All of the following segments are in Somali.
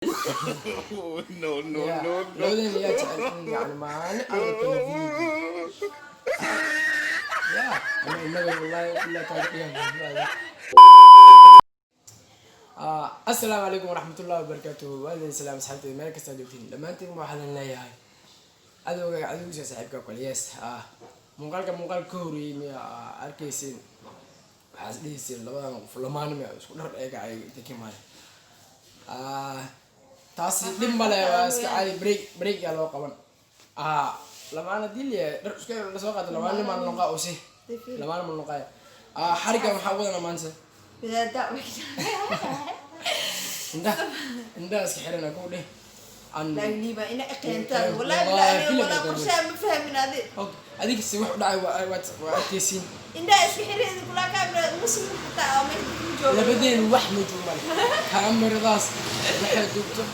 No, no, Ya no, no. Labadeena yaa jecel in yani maalin aan la keeno video? Ya ama innaga, wallahi ilaa kaaga dhigan. Assalaamu calaykum waraxmatullahi wabarakaatuhu. Waa idin salaam, asxaabteyda, meel kastaa joogtiin dhammaantiin. Waxaan idin leeyahay cadowga cadowgiisa saaxiibka kale. Yes, muuqaalka muuqaal ka horreeyey miya arkaysiin? Waxaas dhihiyseen labadan qof lamaani miya, isku dhar eega ay dekimaay. Taasi dhib male, waa iska caadi. Break break yaa loo qaban. Lamaan haddii liyahay dhar iska lasoo qaato, lamaani maa noqaa usi lamaani ma noqaya. Xarigan waxaa wadana maanta. Wadaada. Indhaha indhaha iska xirana ku dheh an. Laakiin ina aqeentaan, wallahi billahi, wala qorshaha ma fahmin adi. Og adiga si wax u dhacay waa arkaysiin. Indhaha iska xireedi kula kaamira muslim xitaa oo meesha ku joogo. Labadeen wax ma joogo male. Kaamiradaas waxay dubto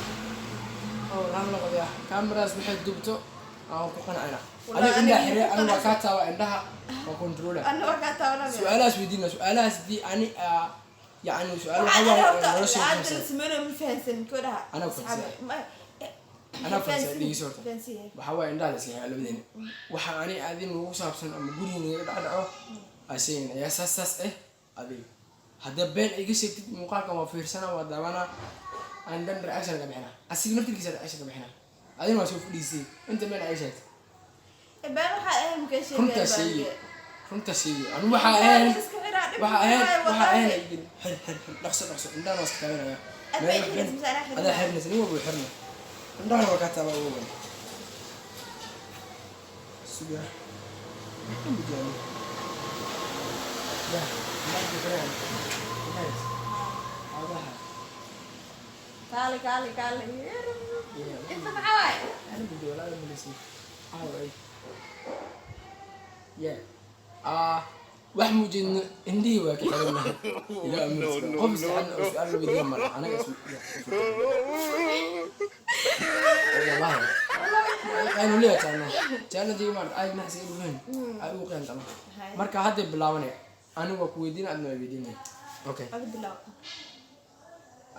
oo laan noqdaya, kaamiradaas waxay dubto aan ku qancina. Adiga indhaha xire, ani waa kaa taaba, indhaha waa controller. Anna waa kaa taabanaya. Su-aalahaas weydiina, su-aalahaas hadii ani yacni su-aal waxaa waxaa waaye horta nolosha hadda la kusaabsan. sameynayo ma fahansan kodaha. Anaa fahansan. Anaa fahansan, dhegeyso horta. Fahansiya. Waxaa waaye indhaha la iska xiraa labadeena. Waxa ani adin lagu saabsan ama guriga naga dhex dhaco aa sheegayna ayaa saas saas adiga haddii been iga sheegtid, muuqaalkan waa fiirsana, waa daawanaa, aan dan reaction ka bixina, asiga naftirkiisa reaction ka bixina. Adina waa soo fadhiisay inta been ay sheegtay. Been waxaa ahayn maka sheegay. Runta sheegi, runta sheegi. Anu waxaa ahayn iska xiraa dhib. Waxaa ahayn, waxaa ahayn ay gelin. Xir, xir, xir, dhaqso, dhaqso. Indhahan waa iska taabanaya. Aad Meel bay wax xiraysa been mise anaa xirnay? Adaa xirnaysa, nin walba wuu xirnay. Indhahan waa kaa taaba ugu badan. Suga. Maxaa ya indhaha xiran? Adaha. Kaali, kaali, kaali. Inta maxaa waaye? Ana muddo walaal maleysi. Caawa yeah, wax muujidno, indhihii waa ka xirannahay ilaa amarkiisa. No, qof no, saxan oo no. su-aal la weydiiya male. Anaga wallahi aynu leeyahay taano jaanadii maarata ay maxay igu fahan ay ugu qeentama. Marka hadday bilaabanaya, anigu waa ku weydiina, adna waa weydiinaya, okay? Adi bilaw.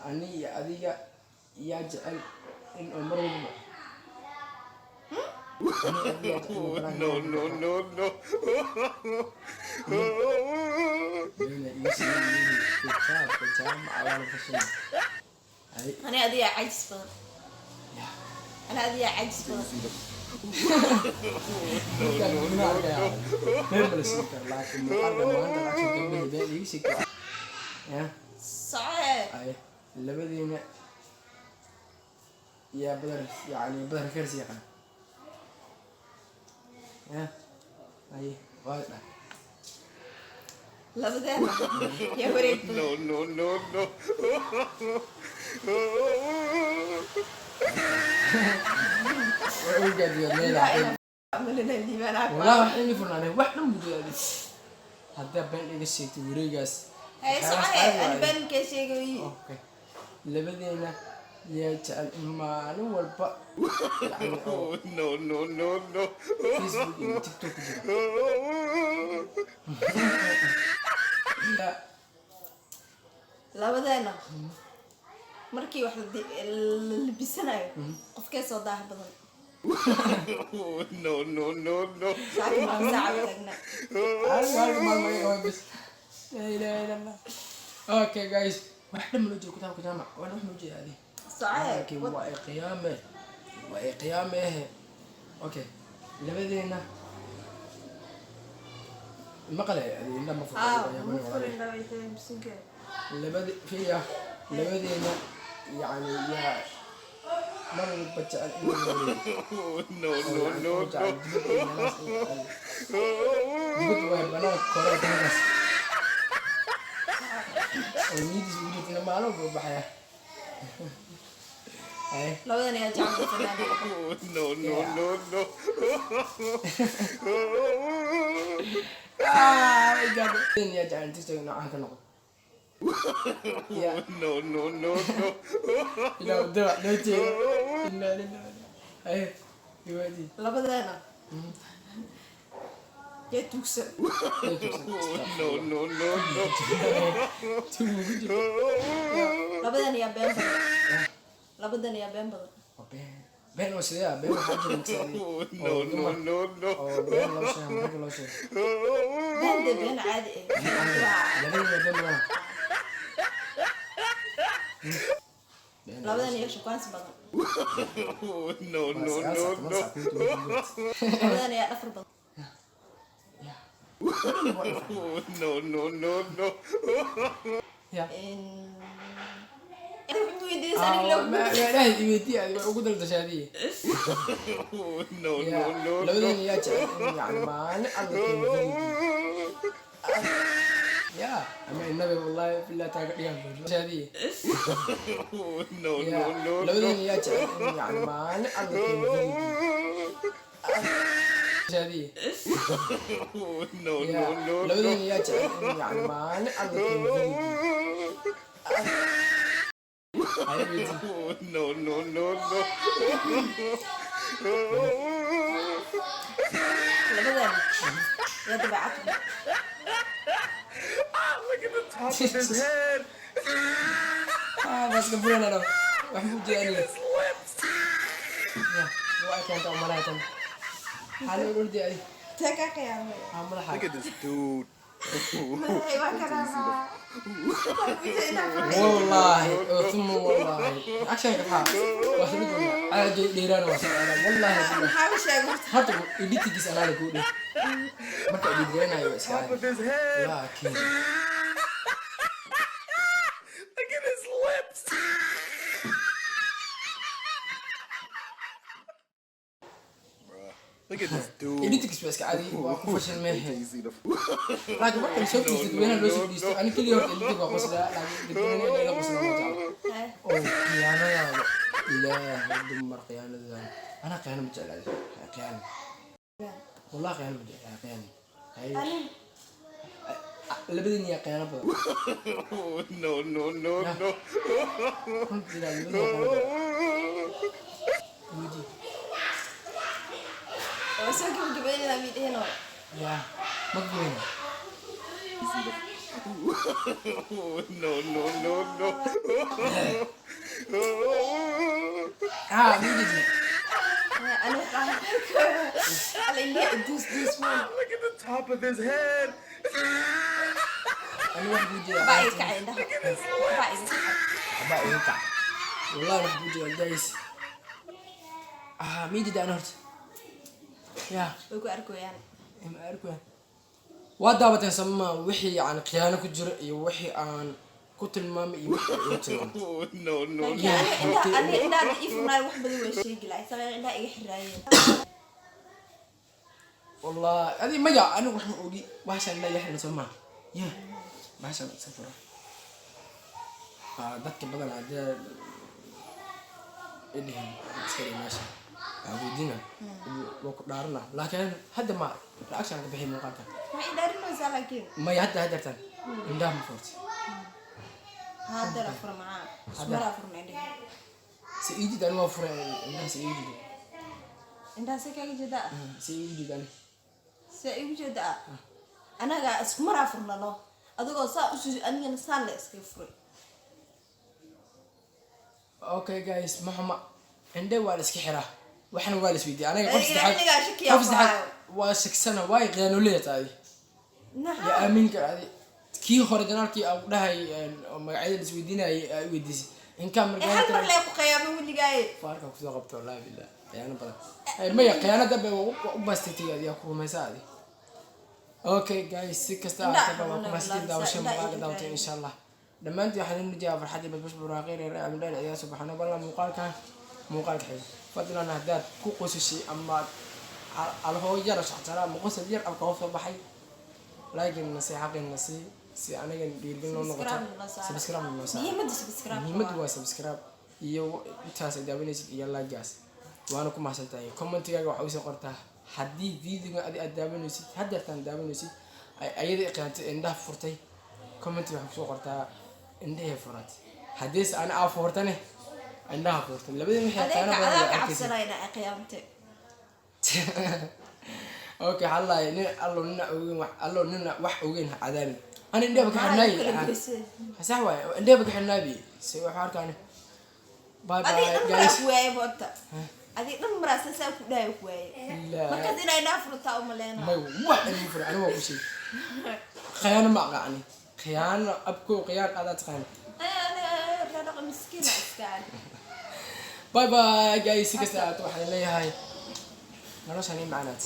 Ani iyo adiga yaa jecel in oo mar walba ani adiga yaa jecel inuu banaan No, no, no, no. Bayna ii sheegay kitaabka jaamaca waa la fashay ay. Ani adigaa cajis badan. Ya. Ani adigaa cajis badan. Markaan gurina arkaya meel ma la siin karo, laakiin muuqaalka maanta laakiin gabdhaha been iiga sheegta ya. Socee. Ay labadiina yaa badar, yani badar karis yaqaan ya? Ay waa dhah. Labadeena yaa wareeg badan? No, no, no, no. Waa ogaadiya leedahay. Malina liibanaa. Walaa wax imi furnaanay, wax dhan buu jeedaa. Haddaa been iga sheegtay wareegaas Hay. waxyaabahaas Socee. caadi Ani waaye. been kee sheegay? Okay, labadeena yaa jecel in maalin walba yani oo No, no, no, no. Facebook iyo TikTok ku jira? Labadeena markii wax la labisanayo, qofkee soo daah badan? No, no, no, no. Saaka maa saaca taagnaa. Hal hal maalmo iga waa bas. Laa ilaaha illa Allah. Okay guys, wax dhan ma loo jeedo kitaabka jaamac, waana wax ma jeeda adi. Socee. Laakiin waa ay qiyaame, waa ay qiyaame ehe. Okay, labadeena maqlay adi indha ma Haa. furto. Ma furin dhabaytay misinka. Labadi fiya labadeena yani yaa mar walba jecel in la wareego? No, no, no, no. Dibadda waay banaanka kore tankaas oo niyadiisa ugu jirtana maalin walba baxaya ay. Labadan yaa jecel fanaan? No, no, no, no. Ah my God, yaa jecel TikTok noocaan ka noqdo ya? No, no, no, no. Ilaa dabac noo jeeda. Inaa lillahi ay iwaadii. Labadeena yaa tuugsan? No, no, no, no. Tuugu jiro. Labadeena yaa been badan? Labadan yaa been badan? Waa been. Been oo sidee ah? Been waxaa jira masaali No, oo no, dumar no, no. oo been loo sheego ama rag loo sheego. Been de been caadi ah waa. Labadan yaa been badan? Been. Labadan yaa shukaansi badan? No, waa no, 9 no, saac, 10 no. saac kuinta ugu jirto. Labadan yaa dhafar badan? Ya. No, no, no, no. Ya. Adiga weydiisa aniga loo. Ilaahay iweydiiya, adiga ugu daldashay adiga. No, Ya. no, no, no. Labadan yaa jecel in yani maalin alla keeno video? Ya, ama inabe wallahi billahi taaga dhigaan adiga. No, Ya. no, no, no. Labadan yaa jecel in yani maalin alla keeno video adiga? No, Ya. no, no, no. Labadan yaa jecel in yani maalin alla keeno video? Ay, weydii. No, no, no, no. Labadan yaa dabeecad xun? Look at the top of his head. Ah, bas ka furana dho wax mu jeeda aniga. His lips. Ya, waa keenta umalaha tan xaali ordi adi. Tee kaa qiyaamay? Ah, madaxa. Look at this dude. Madaxay waa karaabaa. والله ثم والله عشان كفا واسمع على ديران واسمع والله بالله. Maxaa u sheegay horta? Horta editigiis anaa lagu dheh marka edit garanayo iska Top of caadi. his head. Laakiin Look at his lips. Bruh. Look at this dude. Editigiis waa iska caadi, waa ku fashilmay. You see the Laakiin marka la soo fadhiisto, dadweynaha loo soo fadhiisto, ani keliya horta editig waa qoslaa, laakiin dadweynaha inay la qoslaan ma jecla. Haye. Oo khiyaanadaada, ilaahay dumar khiyaanadaada, anaa khiyaano ma jecla, khiyaano wallahi khiyaano ma jecla, khiyaano. Haye. Ani Labadan yaa khiyaano badan? No, no, no, no. Runtii labadan yaa khiyaano badan? Weydii. Waa soo gabagabeynayna midhihino. Yaa ma gubeyna? No, no, no, no. Haa, mujedi. Ani waxaan ala indhiha duus duus weyn. Look at the top of his head. Ani wax buu jeedaa. Baa iga kacay indhaha, baa iga kacay. Waxbaa iga kac wallahi, wax buu jeedaa guys. Ah, mujedi ana horta yaa. Way ku arkoyaan. Ma arkoyaan. Waa daawateen sama wixii yani khiyaano ku jiro iyo wixii aan ku tilmaamay iyo wixii igu tilmaamay. No, no, laakiin no. aniga indhaha, aniga indhaha ii furnaay wax badan way sheegi lahay sabab indhaha iga xiraayeen. Wallahi adi maya, anigu wax ma ogi, bahashan indhaha iga xiran soo maha ya, bahashan iska fura. Ah, dadka badan haddee idhihin iska dhig meesha waxaan weydiina waa ku dhaarana, laakiin hadda ma reaction ka bixi muuqaalka. Maxay dhaarinaysaa laakiin? Maya, hadda hadeertan indhaha ma furti. Haddana fura macaa ismaraa furna indhaha. Se ii jid, ani waa furay indhaha, se ii jid. Indhaha see kaaga jeedaa? Se ii jid ani. See igu jeedaa? Anaga isku maraa furnano, adigoo saa usu anigana saan la iskaga furay. Okay guys, ma xuma, indhe waa la iska xiraa, waxna waa la isweydiiya aniga qof Adiga saddexaad. xilligaa shakiyaa Qof saddexaad ku waa shaksana, waay khiyaanoleya taadi yaa. Naxaa. Aamin kara adi kii hore janaalkii aan ku dhahay oo magacyada la isweydiinayay aa i weydiisay inkaa. Ee hal mar lee ku qiyaamo weligaaye. Faarka kusoo qabto wallahi billah, khiyaano badan. Ay, maya, khiyaano dambe waa u baastay adi, yaa ku rumaysa adi. Okay guys, si kasta Indhaha ahaataba waa ku xanuunaya mahadsantiin wallahi, daawasho indhaha muuqaalka iga daawatay. raayay. Insha Allah dhammaantiin waxaan idin rajayaa farxad iyo basbash buraaqi reer amdheer ciyaar subxaana ballan muuqaalkan muuqaalka xiga. Fadlan haddaad ku qosashay ama alhoo yar shactara ama qosol yar abka soo baxay, laakiin nasiixaqina si aniga dhiirgelin noo noqoto. Subscribe noo saara. Subscribe noo saara. Muhiimadda subscribe. Muhiimaddu waa subscribe iyo intaas ay daawanaysid iyo like-gaas, waana ku mahadsan tahay. Commentigaaga waxaa usoo qortaa haddii videoga adi aad daawanaysid haddeertaan daawanaysid ay ayada iqiyaantay indhaha furtay, commentiga waxaa kusoo qortaa indhahee furatay, haddiise ana aa furtane indhaha furtay, labadii waxay adeega qiyaano badan adaa waa ka arkaysid. cabsanaya inaa qiyaamte. Okay, hallaahi nin allow nina ogeyn wax, allow nina wax ogeyn ha cadaabin, ana indhahaba ka Maxaa xidhnaayi. kala goysay? Sax waaye, indhahaba ka xidhnaabi se waxaa arkaan. Bye Adiga bye dhan maraa guys. ku waayay boota. Adiga dhan maraa saasaa ku dhahay ku waayay. Laa. Markaas inay dhaa furtaa umaleyna. May, wax inuu furay aniga waa ku sheegay. Khiyaano ma aqaani, khiyaano abkow, khiyaan adaa taqaani. Reer miskiina iska aan. Bye bye guys. Si kasta aad waxaan leeyahay noloshaan ii macnaat.